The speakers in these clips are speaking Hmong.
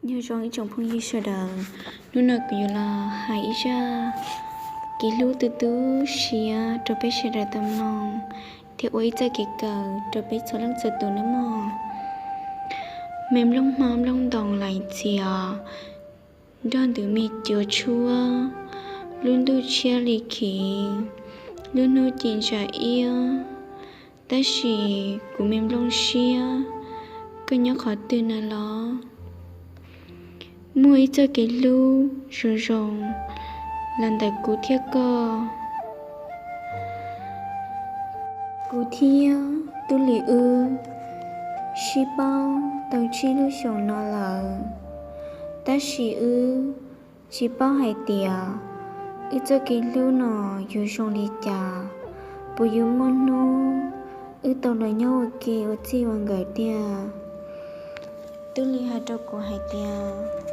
Nyob zoo ib tsoom phooj ywg sawv daws, hnub no kuv yuav los hais ib zaj kev hlub tu tu siab rau peb sawv daws tau mloog thiab ua ib txoj kev kawm rau peb txhua leej txhua tus nawb mog. Me nplooj hmab nplooj ntoos laim txias, nrog ntws me cuav tshuab, lub ntuj tshiab li khiv, lub hnub ci ntsa iab, tab sis kuv me nplooj siab, koj nyob qhov twg na los? Muaj ib txoj kev hlub zoo zoo los ntawm kuv thiab koj. Kuv thiab Tub Lis wb sib paub tau tsib lub xyoos no lawm, tab sis wb tsis paub hais tias wb txoj kev hlub no yuav zoo li cas, puas yuav muaj hnub wb tau los nyob ua ke ua txij ua nkawm tiag. Tub Lis hais rau kuv hais tias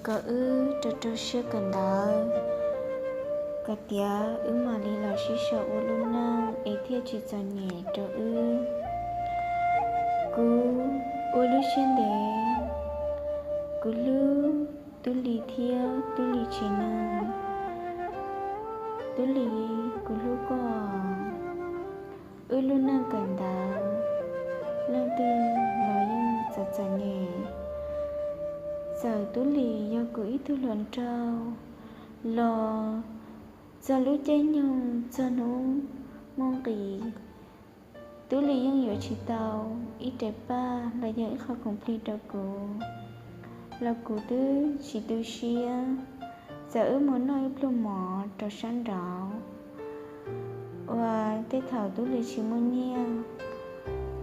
kom wb rau rau siab kawm ntawv, kom tiav wb mam li los sib sau ua lub neej es thiaj tsis txom nyem rau wb. Kuv ua lub siab ntev, kuv hlub Tub Lis thiab Tub Lis tsev neeg. Tub Lis, kuv hlub koj. Wb lub neej kawm ntawv, leej twg los yeej txom txom nyem. Txawm Tub Lis yog kuv ib tug hluas nraug los txog lub caij nyoog txog hnub muaj nqis, Tub Lis yeej yuav tsis tau ib rev paj los yog ib qho khoom plig rau kuv, los kuv twb tsis tu siab. Txawm wb mus noj ib pluag mov rau sab nraud uas tej thaum Tub Lis tsis muaj nyiaj,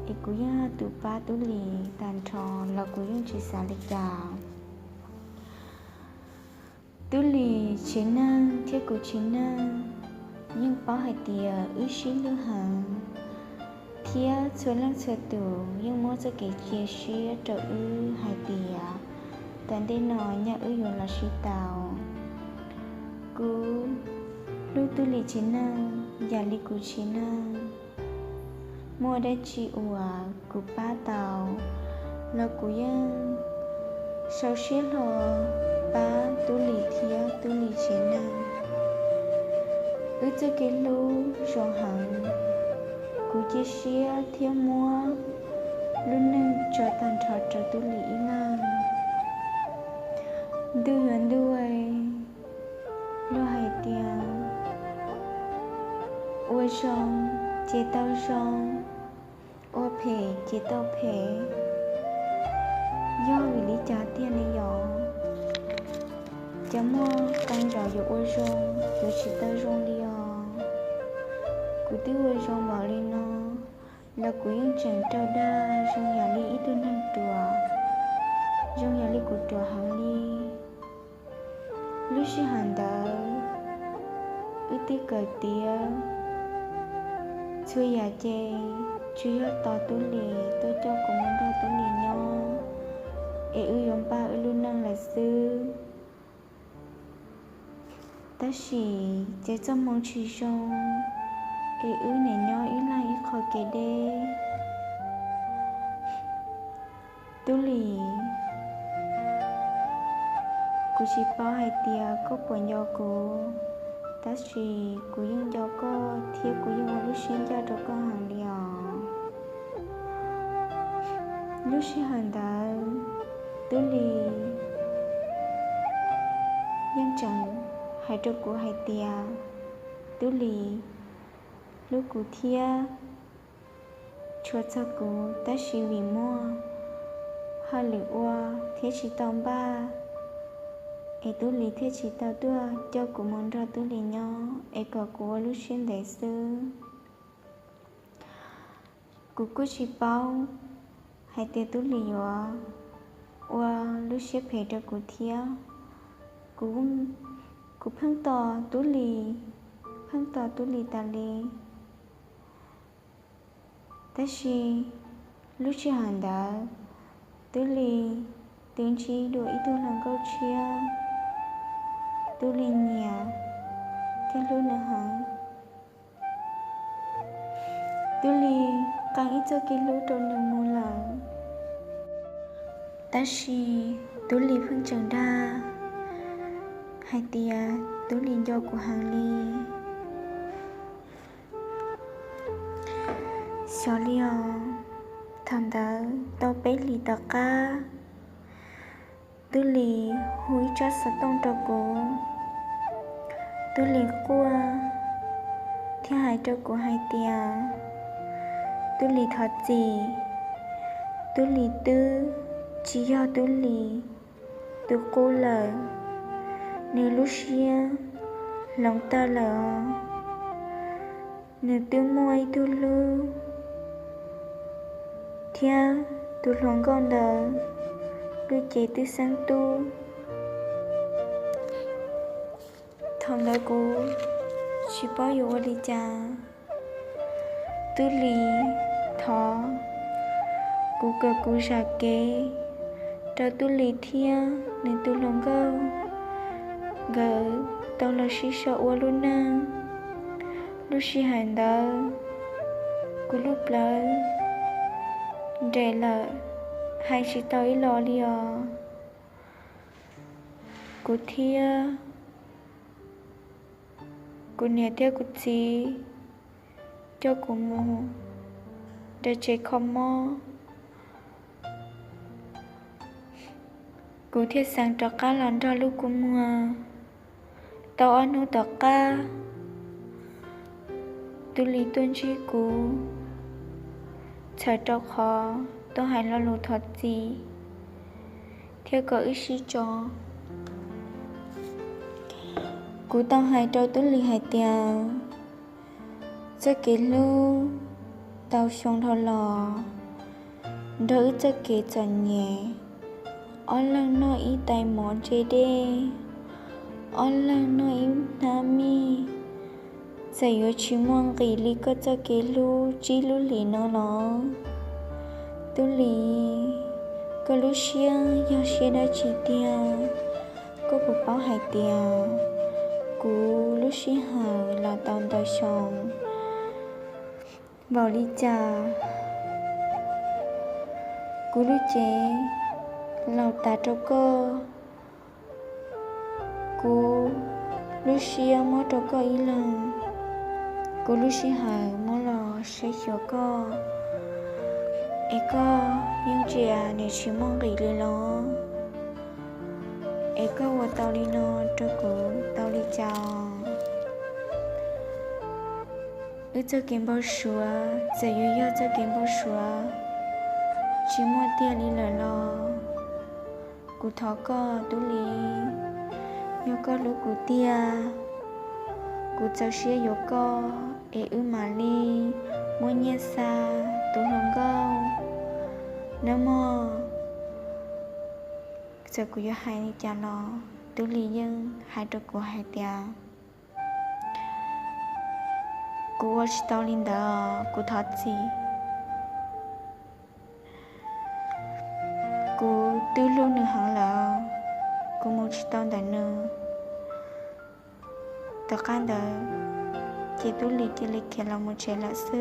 es kuv yeej yog tus pab Tub Lis tag nrho los kuv yeej tsis xav li cas. Tub Lis tsev neeg thiab kuv tsev neeg yeej paub hais tias wb sib hlub heev, thiab txhua leej txhua tus yeej muab txoj kev cia siab rau wb hais tias tom ntej no nyaj wb yuav los sib tau. Kuv hlub Tub Lis tsev neeg yam li kuv tsev neeg. Muaj dab tsi uas kuv pab tau los kuv yeej sau siab hlo pab Tub Lis thiab Tub Lis tsev neeg. Wb txoj kev hlub zoo heev, kuv cia siab thiab muab lub neej tso tag nrho rau Tub Lis ib leeg. Ntuj yuav ntuj, luag hais tias ua zoo ces tau zoo, ua phem ces tau phem. Yog vim li cas tiag ne yom? Cas muaj qee zaus yuav ua zoo yuav tsis tau zoo li os. Kuv twb ua zoo npaum li no los kuv yeej tseem raug dag zoo yam li ib tug neeg ruam, zoo yam li kuv ruam heev li. Lub sij hawm ntawd wb twb kawm tiav txhua yam ces tsuas yog tos Tub Lis tuaj coj kuv mus nrog Tub Lis nyob, es wb yuav npaj wb lub neej lawm xwb. Tab sis ces txoj hmoo tsis zoo, es wb nim nyob ib leeg ib qho kev deb. Tub Lis, kuv tsis paub hais tias koj puas nco kuv, tab sis kuv yeej nco koj thiab kuv yeej ua lub siab ncaj rau koj heev li os. Lub sij hawm ntawd, Tub Lis yeej tseem hais rau kuv hais tias Tub Lis hlub kuv thiab tshua txog kuv, tab sis vim muaj hauj lwm ua thiab tsis tau npaj, es Tub Lis thiaj tsis tau tuaj coj kuv mus nrog Tub Lis nyob es kom kuv ua lub siab ntev xwb. Kuv kuj tsis paub hais tias Tub Lis yuav ua lub siab phem rau kuv thiab. Kuv, kuv pheej tos Tub Lis, pheej tos Tub Lis tas li. Tab sis lub sij hawm ntawd, Tub Lis twb ntsib dua ib tug hluas nkauj tshiab, Tub Lis nyiam thiab hlub nws heev. Tub Lis qee ib txoj kev hlub rau nws mus lawm. Tab sis Tub Lis pheej tseem dag hais tias Tub Lis nco kuv heev li. Xyov li os, thaum ntawd tau peb hlis tom qab, Tub Lis hu ib tsab xov tooj rau kuv. Tub Lis quaj thiab hais rau kuv hais tias Tub Lis thov txim, Tub Lis twb tsis yog Tub Lis tus qub lawm, nws lub siab hloov tawm lawm os. Nws twb muaj ib tug hlub thiab tus hluas nkauj ntawd lub cev twb xeeb tub. Thaum ntawd kuv tsis paub yuav ua li cas. Tub Lis thov kuv kom kuv zam kev rau Tub Lis thiab nws tus hluas nkauj nkawd tau los sib sau ua lub neej. Lub sij hawm ntawd kuv lub plawv nres lawm, hais tsis tau ib los li os. Kuv thiab kuv niam thiab kuv txiv coj kuv mus rau tsev kho mob. Kuv thiaj xeev rov qab los nrog lub kua muag. Tau ob hnub tom qab, Tub Lis tuaj ntsib kuv, txhawm rau qhov tuaj hais lo lus thov txim thiab kom wb sib tso. Kuv tau hais rau Tub Lis hais tias, txoj kev hlub tau xyoo dhau los, nrog wb txoj kev txom nyem, ob leeg noj ib tais mov ntse dej, ob leeg noj ib hnab mij, txawm yuav tsis muaj nqis li koj txoj kev hlub tsib lub hlis no los? Tub Lis, koj lub siab yog siab dab tsi tiag? Koj puas paub hais tias kuv lub sij hawm los tau ntau xyoo npaum li cas? Kuv lub cev laus tas rau koj, kuv lub siab muab rau koj ib leeg, kuv lub sij hawm muab los saib xyuas koj, es koj yeej tsis, nws tsis muaj nqis li los? Es koj ua tau li no rau kuv tau li cas? Wb txoj kev npau suav txawm yuav yog txoj kev npau suav tsis muaj tiag li lawm los, kuv thov koj Tub Lis, yog koj hlub kuv tiag, kuv txaus siab yuav koj es wb mam li muab nyiaj xa tus hluas nkauj nawb mog. Txawm kuv yuav hais li cas los Tub Lis yeej hais rau kuv hais tias, kuv ua tsis tau li ntawd, kuv thov txim. Kuv twb hlub nws heev lawm, kuv mus tsis tau ntawm nws. Tom qab ntawd ces Tub Lis cia li khiav los mus tsev lawm xwb.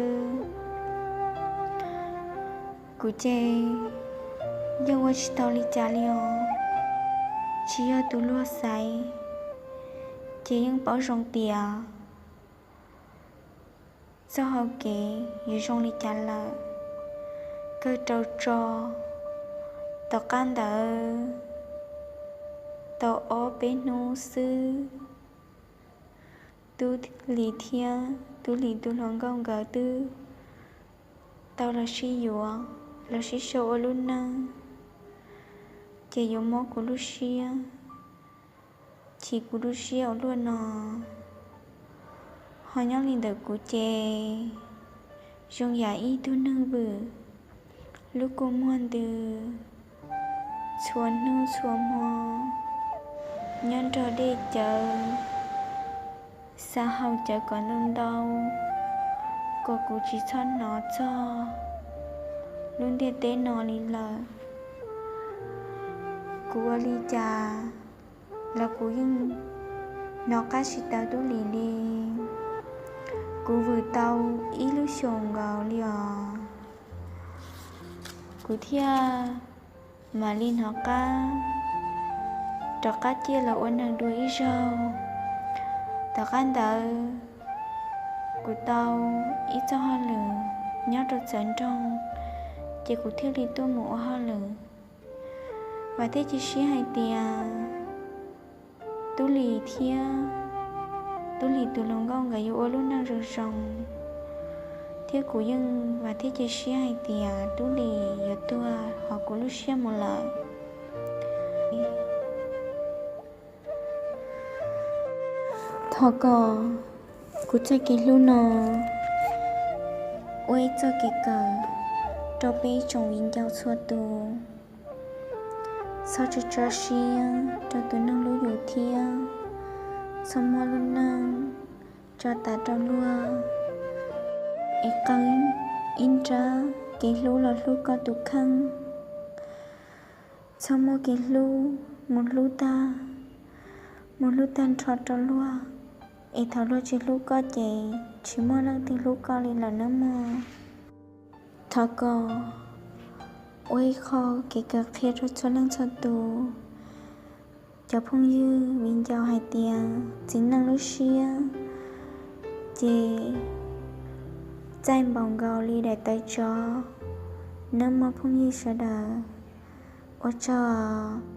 Kuv ces yeej ua tsis tau li cas li os, tsis yog tus luag xaiv, ces yeej paub zoo tias txoj hau kev yuav zoo li cas lawm. Kawg rau tso, tom qab ntawd tau ob peb hnub xwb, Tub Lis thiab Tub Lis tus hluas nkauj nkawd twb tau los sib yuav, los sib sau ua lub neej, ces yuav mob kuv lub siab, chim kuv lub siab ua luaj no. Ho nyob li ntawm kuv ces zoo yam ib tug neeg vwm lub kua muag ntws txhua hnub txhua hmo, nyob nrog dej cawv, xa hau cawv kom ntau ntau, kom kuv tsis txhob hnov txog lub ntiaj teb no li lawm. Kuv ua li cas los kuv yeej hnov qab tsis tau Tub Lis li. Kuv vwm tau ib lub xyoos nkaus li os, kuv thiaj Mam li hnov qab rov qab ciaj los ua neeg dua ib zaug. Tom qab ntawd kuv tau ib txoj hauj lwm nyob rau txawv nroog, ces kuv thiaj li tuaj mus ua hauj lwm. Vam thiab cia siab hais tias Tub Lis thiab Tub Lis tus hluas nkauj nkawd yuav ua lub neej zoo zoo, thiab kuv yeej vam thiab cia siab hais tias Tub Lis yuav tuag hauv kuv lub siab mus lawm. Thov kom kuv txoj kev hlub no ua ib txoj kev kawm rau peb ib tsoom viv ncaus txhua tus. Txhob tso siab rau tus neeg hlub yus thiab txhob muab lub neej tso tas rau luag es qee ib nrab kev hlub los hlub koj tus kheej. Txhob muab kev hlub mus hlub tag, mus hlub tag nrho rau luag, es thaum luag tsis hlub koj ces tsis muaj leej twg hlub koj li lawm nawb mog. Thov kom ua ib qho kev kawm qhia rau txhua leej txhua tus, cov phooj ywg viv ncaus hais tias txiv neej lub siab ces txaij npaum nkaus li daim tawv tsov nawb mog phooj ywg sawv daws. Ua tsaug.